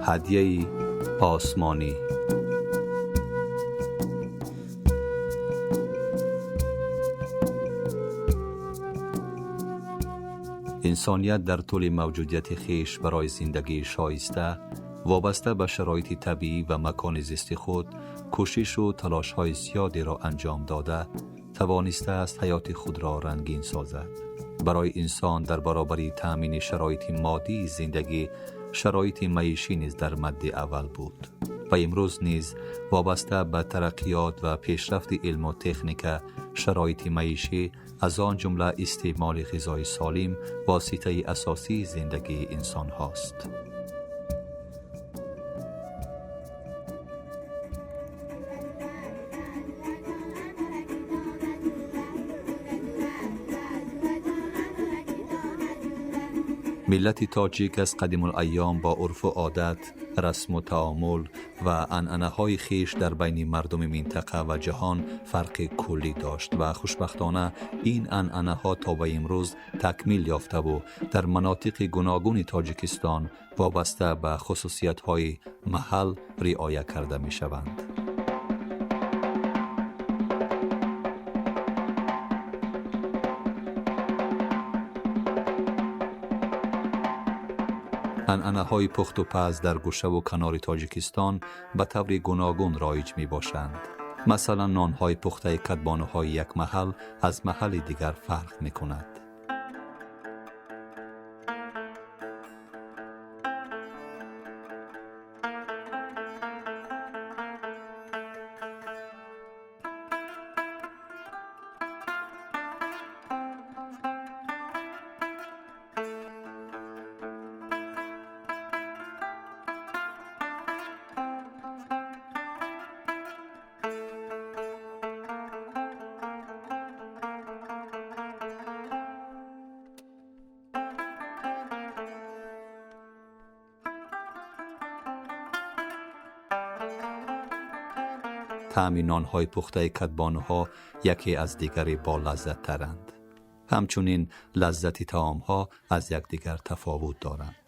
Ҳадияи осмонӣ. Инсоният дар тӯли мавҷудияти хеш барои зиндагии шоиста вобаста ба шароити табиӣ ва макони зисти худ кӯшишу талошҳои зиёдеро анҷом дода тавонистааст ҳаёти худро рангин созад. Барои инсон дар баробари таъмини шароити моддии зиндагӣ шароити маишӣ низ дар мадди аввал буд ва имрӯз низ вобаста ба тараққиёт ва пешрафти илму техника шароити маишӣ, аз он ҷумла истеъмоли ғизои солим, воситаи асосии зиндагии инсонҳост. Миллати тоҷик аз қадимулайём бо урфу одат, расму таомул ва анъанаҳои хеш дар байни мардуми минтақа ва ҷаҳон фарқи куллӣ дошт ва хушбахтона ин анъанаҳо то ба имрӯз такмил ёфтаву дар манотиқи гуногуни Тоҷикистон вобаста ба хусусиятҳои маҳал риоя карда мешаванд. Анъанаҳои пухту паз дар гӯшаву канори Тоҷикистон ба таври гуногун роиҷ мебошанд. Масалан, нонҳои пухтаи кадбонуҳои як маҳал аз маҳалли дигар фарқ мекунад. Таъми нонҳои пухтаи кадбонуҳо яке аз дигаре болаззаттаранд. Ҳамчунин лаззати таомҳо аз якдигар тафовут доранд.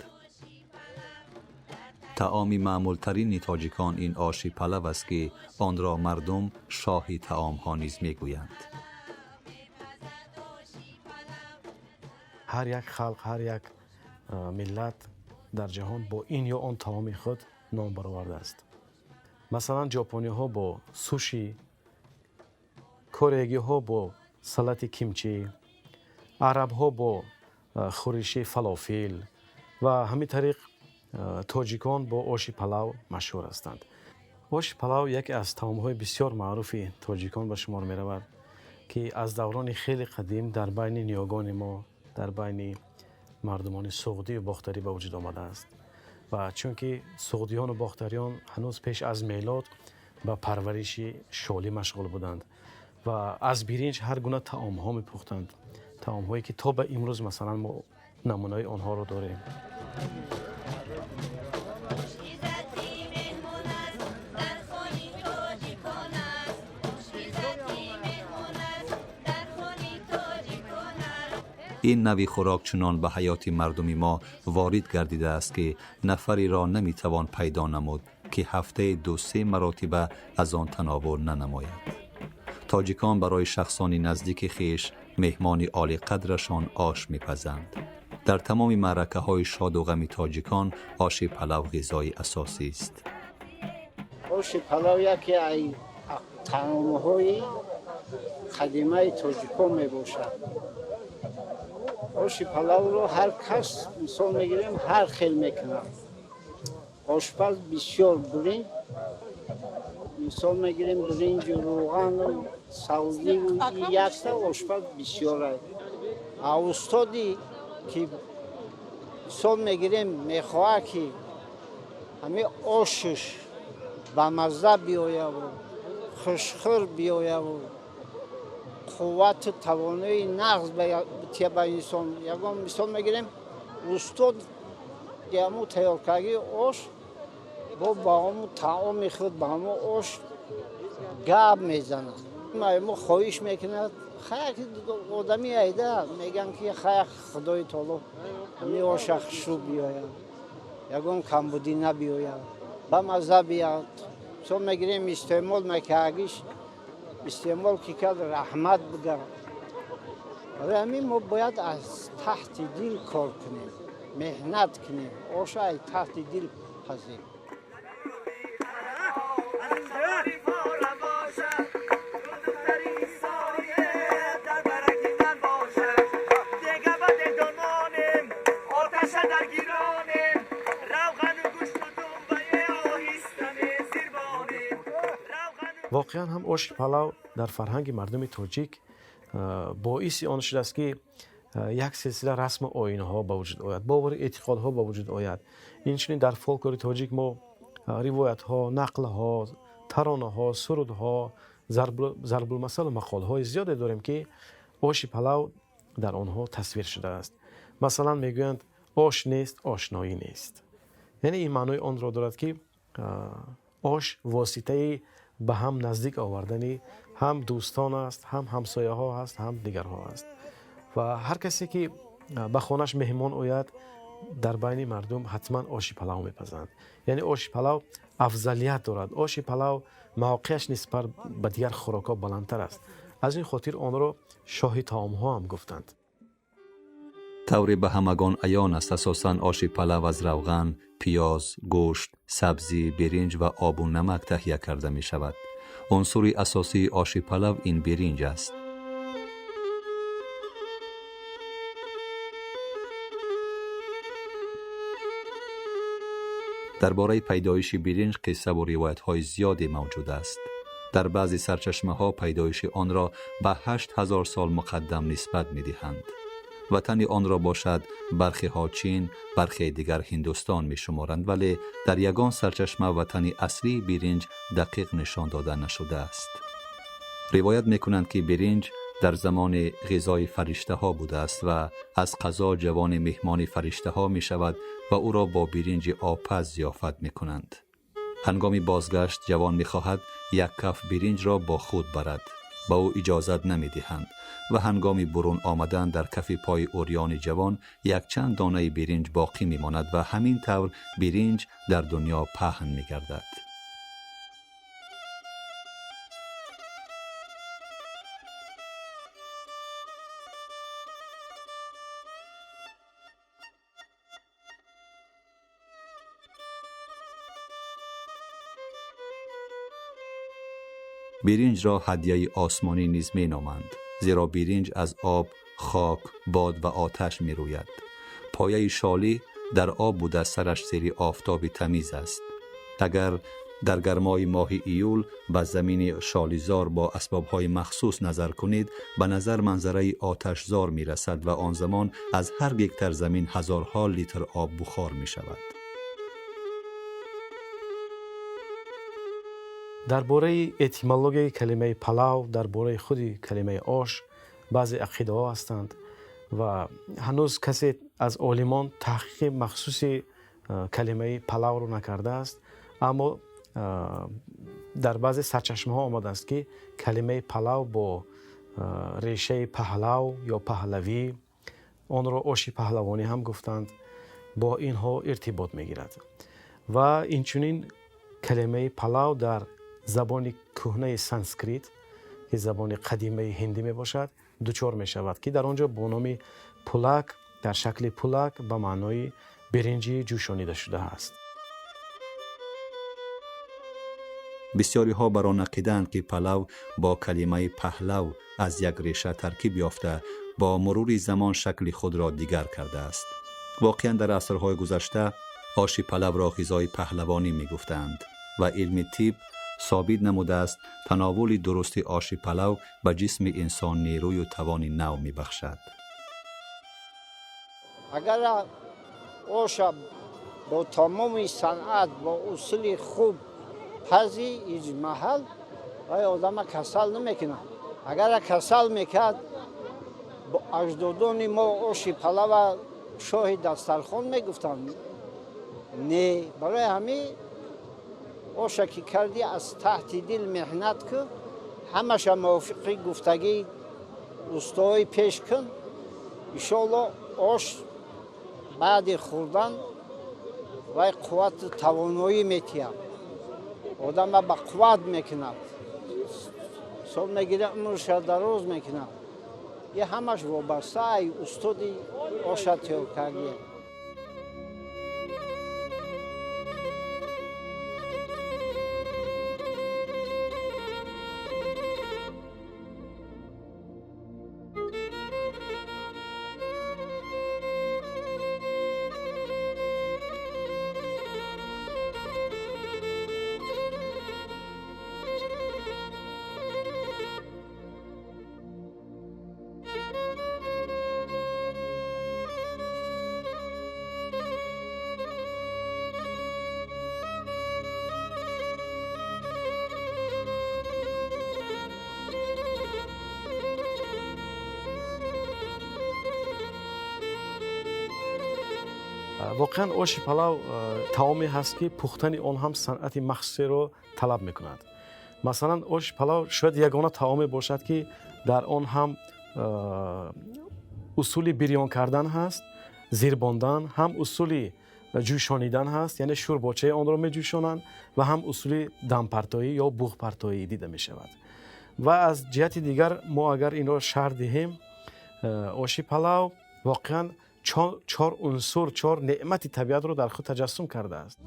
Таоми маъмултарини тоҷикон ин оши палав аст, ки онро мардум шоҳи таомҳо низ мегӯянд. Ҳар як халқ, ҳар як миллат дар ҷаҳон бо ин ё он таоми худ ном баровардааст. Масалан, ҷопониҳо бо суши, кореягиҳо бо салати кимчи, арабҳо бо хӯриши фалофил ва ҳамин тариқ тоҷикон бо оши палав машҳур ҳастанд. Оши палав яке аз таомҳои бисёр маъруфи тоҷикон ба шумор меравад, ки аз даврони хеле қадим дар байни ниёгони мо, дар байни мардумони суғдию бохтарӣ ба вуҷуд омадааст. Ва чунки суғдиёну бохтариён ҳанӯз пеш аз мелод ба парвариши шолӣ машғул буданд ва аз биринҷ ҳар гуна таомҳо мепухтанд, таомҳое ки то ба имрӯз масалан мо намунаи онҳоро дорем. Ин навъи хӯрок чунон ба ҳаёти мардуми мо ворид гардидааст, ки нафареро наметавон пайдо намуд, ки ҳафтаи ду-се маротиба аз он тановул нанамояд. Тоҷикон барои шахсони наздики хеш, меҳмони олиқадрашон, ош мепазанд. Дар тамоми маъракаҳои шоду ғами тоҷикон оши палав ғизои асосист. Оши палав яке аз таомҳои қадимаи тоҷикон мебошад. Оши палавро ҳар кас, мисол мегирем, ҳар хел мекунад. Ошпаз бисёр биринҷ, мисол мегирем, биринҷу рӯғану савзиву якта ошпаз бисёр аст. А устоди ки, мисол мегирем, мехоҳад, ки ҳамин ошаш ба мазза биёяву хушхӯр биёяву қуввату тавонои нағз бития ба инсон, ягон, мисол мегирем, устод ҳамун тайёркардагии ош бо ба ҳамун таоми худ, ба ҳамун ош гап мезанад, мо хоҳиш мекунад. Хая одами айда мегӯянд, ки хая, Худои таоло ҳамин оша хушрӯ биёяд. Ягон камбудӣ набиёяд, ба мазза биёяд. Мисол мегирем, истеъмол мекардагиш, истеъмол ки кард, раҳмат бигӯяд. Барои ҳамин мо бояд аз таҳти дил кор кунем, меҳнат кунем, оша аз таҳти дил пазем. Воқеан ҳам оши палав дар фарҳанги мардуми тоҷик боиси он шудааст, ки як силсила расму оинҳо ба вуҷуд ояд, бовари эътиқодҳо ба вуҷуд ояд. Инчунин дар фолклори тоҷик мо ривоятҳо, нақлҳо, таронаҳо, сурудҳо, зарбулмасалу мақолҳои зиёде дорем, ки оши палав дар онҳо тасвир шудааст. Масалан, мегӯянд: ош нест, ошноӣ нест. Яъне ин маънои онро дорад, ки ош воситаи ба ҳам наздик овардани ҳам дӯстон аст, ҳам ҳамсояҳо аст, ҳам дигарҳо аст. Ва ҳар касе ки ба хонаш меҳмон ояд, дар байни мардум ҳатман оши палав мепазанд. Яъне оши палав афзалият дорад, оши палав мавқеаш нисбат ба дигар хӯрокҳо баландтар аст. Аз ин хотир онро шоҳи таомҳо ҳам гуфтанд. Тавре ба ҳамагон аён аст, асосан оши палав аз равған, пиёз, гӯшт, сабзӣ, биринҷ ва обу намак таҳия карда мешавад. Унсури асосии оши палав ин биринҷ аст. Дар бораи пайдоиши биринҷ қиссаву ривоятҳои зиёде мавҷуд аст. Дар баъзе сарчашмаҳо пайдоиши онро ба 8000 сол муқаддам нисбат медиҳанд. Ватани онро бошад бархеҳо Чин, бархе дигар Ҳиндустон мешуморанд, вале дар ягон сарчашма ватани аслии биринҷ дақиқ нишон дода нашудааст. Ривоят мекунанд, ки биринҷ дар замони ғизои фариштаҳо будааст ва аз қазо ҷавони меҳмони фариштаҳо мешавад ва ӯро бо биринҷи обпаз зиёфат мекунанд. Ҳангоми бозгашт ҷавон мехоҳад як каф биринҷро бо худ барад. Ба ӯ иҷозат намедиҳанд ва ҳангоми бурун омадан дар кафи пои урёни ҷавон якчанд донаи биринҷ боқӣ мемонад ва ҳамин тавр биринҷ дар дунё паҳн мегардад. Биринҷро ҳадияи осмонӣ низ меноманд, зеро биринҷ аз об, хок, бод ва оташ мерӯяд. Пояи шолӣ дар об буда, сараш зери офтоби тамиз аст. Агар дар гармои моҳи июл ба замини шолизор бо асбобҳои махсус назар кунед, ба назар манзараи оташзор мерасад ва он замон аз ҳар гектар замин ҳазорҳо литр об бухор мешавад. Дар бораи этимологияи калимаи палав, дар бораи худи калимаи ош баъзе ақидаҳо ҳастанд ва ҳанӯз касе аз олимон таҳқиқи махсуси калимаи палавро накардааст. Аммо дар баъзе сарчашмаҳо омадааст, ки калимаи палав бо решаи паҳлав ё паҳлавӣ, онро оши паҳлавонӣ ҳам гуфтанд, бо инҳо иртибот мегирад. Ва инчунин калимаи палав дар забони кӯҳнаи санскрит, ки забони қадимаи ҳиндӣ мебошад, дучор мешавад, ки дар он ҷо бо номи пулак, дар шакли пулак ба маънои биринҷи ҷӯшонида шудааст. Бисёриҳо бар он ақидаанд, ки палав бо калимаи паҳлав аз як реша таркиб ёфта, бо мурури замон шакли худро дигар кардааст. Воқеан дар асрҳои гузашта оши палавро ғизои паҳлавонӣ мегуфтанд ва илми тиб собит намудааст, тановули дурусти оши палав ба ҷисми инсон нерӯю тавони нав мебахшад. Агар оша бо тамоми санъат, бо усули хуб пазӣ, ҳеҷ маҳал вай одама касал намекунад. Агар касал мекард, аҷдодони мо оши палава шоҳи дастархон мегуфтанд. Не, барои ҳамин оша ки кардӣ, аз таҳти дил меҳнат кун, ҳамаша мувофиқи гуфтагии устоҳои пеш кун, иншоалло ош баъди хӯрдан Вай қуввату тавоноӣ метиҳад, одама ба қувват мекунад, сол мегира, умрша дароз мекунад. И ҳамаш вобаста ай устоди оша тайёр кардия. Воқеан, оши палав таоме ҳаст, ки пухтани он ҳам санъати махсусеро талаб мекунад. Масалан, оши палав шояд ягона таоме бошад, ки дар он ҳам усули бирён кардан ҳаст, зирбондан, ҳам усули ҷӯшонидан ҳаст, яъне шӯрбочаи онро меҷӯшонанд, ва ҳам усули дампартоӣ ё буғпартоӣ дида мешавад. Ва аз ҷиҳати дигар, мо агар инро шарҳ диҳем, оши палав воқеан чор унсур, чор неъмати табиатро дар худ таҷассум кардааст.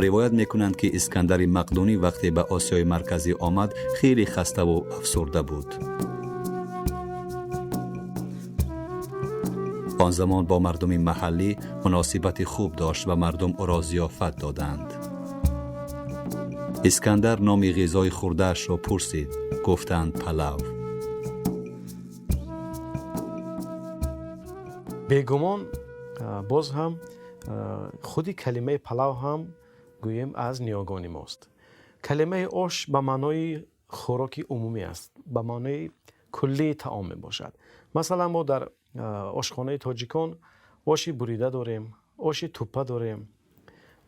Ривоят мекунанд, ки Искандари Мақдунӣ вақте ба Осиёи Марказӣ омад, хеле хаставу афсурда буд. Он замон бо мардуми маҳаллӣ муносибати хуб дошт ва мардум ӯро зиёфат доданд. Искандар номи ғизои хӯрдаашро пурсид. Гуфтанд: палав. Бегумон, боз ҳам худи калимаи палав ҳам гӯем аз ниёгони мост. Калимаи ош ба маънои хӯроки умумӣ аст, ба маънои куллии таом мебошад. Масалан, мо дар ошхонаи тоҷикон оши бурида дорем, оши туппа дорем,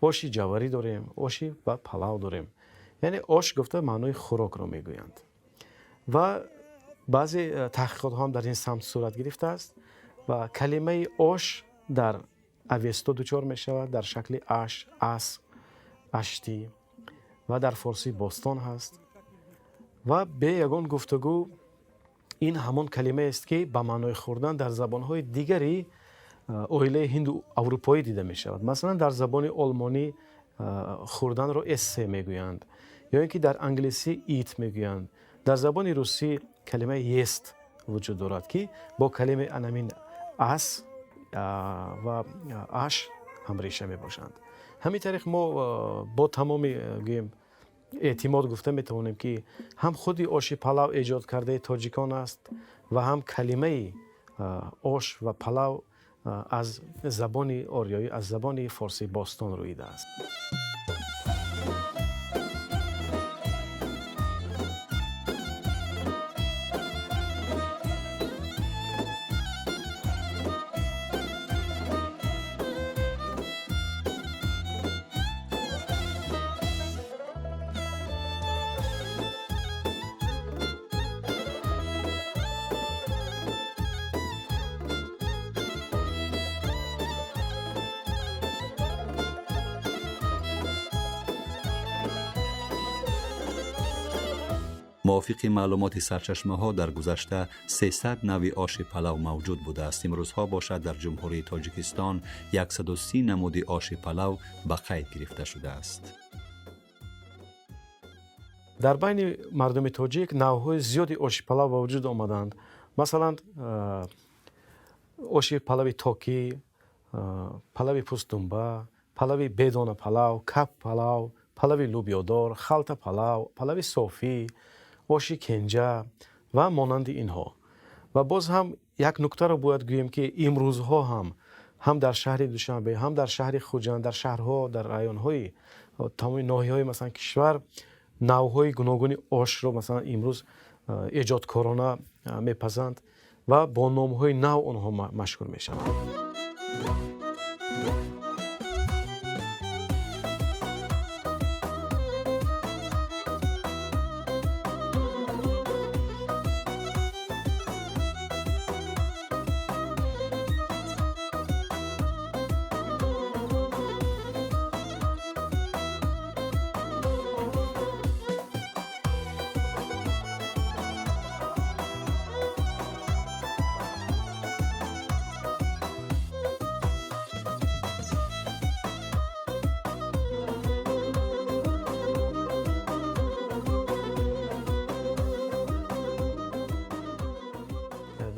оши ҷаварӣ дорем, оши ва палав дорем. Яъне ош гуфта маънои хӯрокро мегӯянд. Ва баъзе таҳқиқотҳо ҳам дар ин самт сурат гирифтааст ва калимаи ош дар Авесто дучор мешавад дар шакли аш, ас, аштӣ ва дар форсии бостон ҳаст. Ва бе ягон гуфтугӯ, ин ҳамон калимаест, ки ба маънои хӯрдан дар забонҳои дигари оилаи ҳинду аврупоӣ дида мешавад. Масалан, дар забони олмонӣ хӯрданро esse мегӯянд ё ин ки дар англисӣ eat мегӯянд. Дар забони русӣ калимаи есть вуҷуд дорад, ки бо калимаи анамин ас ва аш ҳамреша мебошанд. Ҳамин тариқ, мо бо тамоми, гӯем, эътимод гуфта метавонем, ки ҳам худи оши палав эҷод кардаи тоҷикон аст ва ҳам калимаи ош ва палав аз забони ориёӣ, аз забони форсии бостон рӯидааст. Мувофиқи маълумоти сарчашмаҳо, дар гузашта 300 навъи оши палав мавҷуд будааст. Имрӯзҳо бошад, дар Ҷумҳурии Тоҷикистон 130 намуди оши палав ба қайд гирифта шудааст. Дар байни мардуми тоҷик навъҳои зиёди оши палав ба вуҷуд омаданд. Масалан, оши палави токӣ, палави пӯстдумба, палави бедона палав, кап палав, палави лӯбиёдор, халта палав, палави софӣ, оши кенҷа ва монанди инҳо. Ва боз ҳам як нуктаро бояд гӯем, ки имрӯзҳо ҳам дар шаҳри Душанбе, ҳам дар шаҳри Хуҷанд, дар шаҳрҳо, дар районҳои тамоми ноҳияҳои, масалан, кишвар навъҳои гуногуни ошро, масалан, имрӯз эҷодкорона мепазанд ва бо номҳои нав онҳо машҳур мешаванд.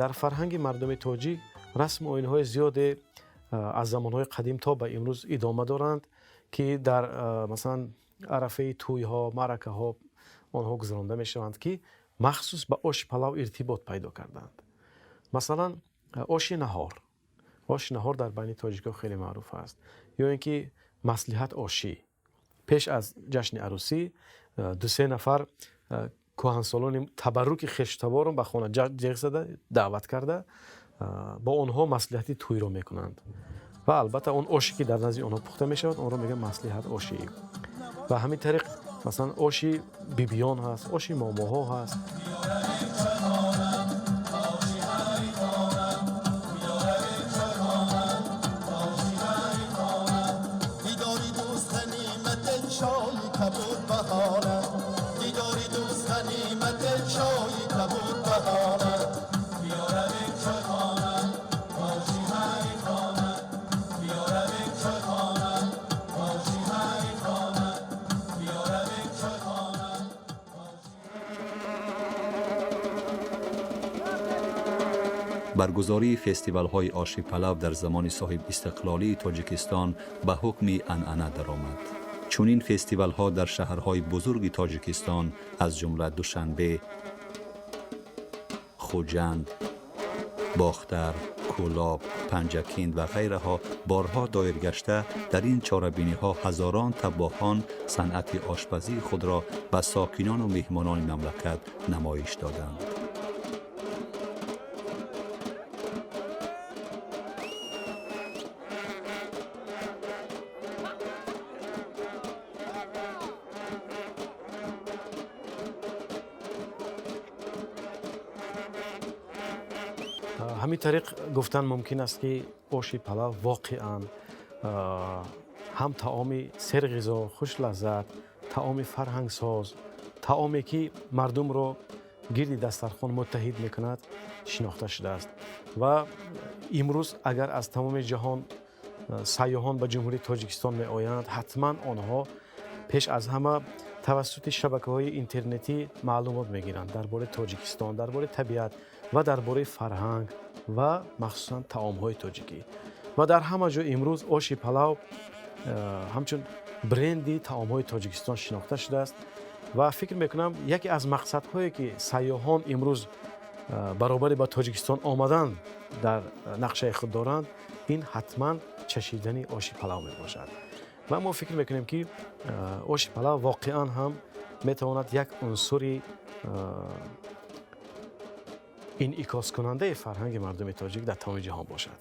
Дар фарҳанги мардуми тоҷик расму оинҳои зиёде аз замонҳои қадим то ба имрӯз идома доранд, ки дар, масалан, арафаи тӯйҳо, маъракаҳо онҳо гузаронда мешаванд, ки махсус ба оши палав иртибот пайдо карданд. Масалан, оши наҳор. Оши наҳор дар байни тоҷикҳо хеле маъруф аст. Ё ин ки маслиҳат ошӣ. Пеш аз ҷашни арӯсӣ дусе нафар кӯҳансолони табарруки хештаворон ба хона ҷеғ зада даъват карда, бо онҳо маслиҳати тӯйро мекунанд ва албатта он оше, ки дар назди онҳо пухта мешавад, онро мегӯянд маслиҳат ошӣ. Ва ҳамин тариқ, масалан, оши бибиён ҳаст, оши момоҳо ҳаст. Баргузории фестивалҳои оши палав дар замони соҳибистиқлолии Тоҷикистон ба ҳукми анъана даромад. Чунин фестивалҳо дар шаҳрҳои бузурги Тоҷикистон, аз ҷумла Душанбе, Хуҷанд, Бохтар, Кӯлоб, Панҷакент ва ғайраҳо борҳо доир гашта, дар ин чорабиниҳо ҳазорон таббоҳон санъати ошпазии худро ба сокинону меҳмонони мамлакат намоиш доданд. Ҳамин тариқ гуфтан мумкин аст, ки оши палав воқеан ҳам таоми серғизо, хушлаззат, таоми фарҳангсоз, таоме, ки мардумро гирди дастархон муттаҳид мекунад, шинохта шудааст. Ва имрӯз агар аз тамоми ҷаҳон сайёҳон ба Ҷумҳурии Тоҷикистон меоянд, ҳатман онҳо пеш аз ҳама тавассути шабакаҳои интернетӣ маълумот мегиранд дар бораи Тоҷикистон, дар бораи табиат ва дар бораи фарҳанг ва махсусан таомҳои тоҷикӣ. Ва дар ҳама ҷо имрӯз оши палав ҳамчун бренди таомҳои Тоҷикистон шинохта шудааст. Ва фикр мекунам, яке аз мақсадҳое, ки сайёҳон имрӯз баробари ба Тоҷикистон омадан дар нақшаи худ доранд, ин ҳатман чашидани оши палав мебошад. Ва мо фикр мекунем, ки оши палав воқеан ҳам метавонад як унсури инъикоскунандаи фарҳанги мардуми тоҷик дар тамоми ҷаҳон бошад.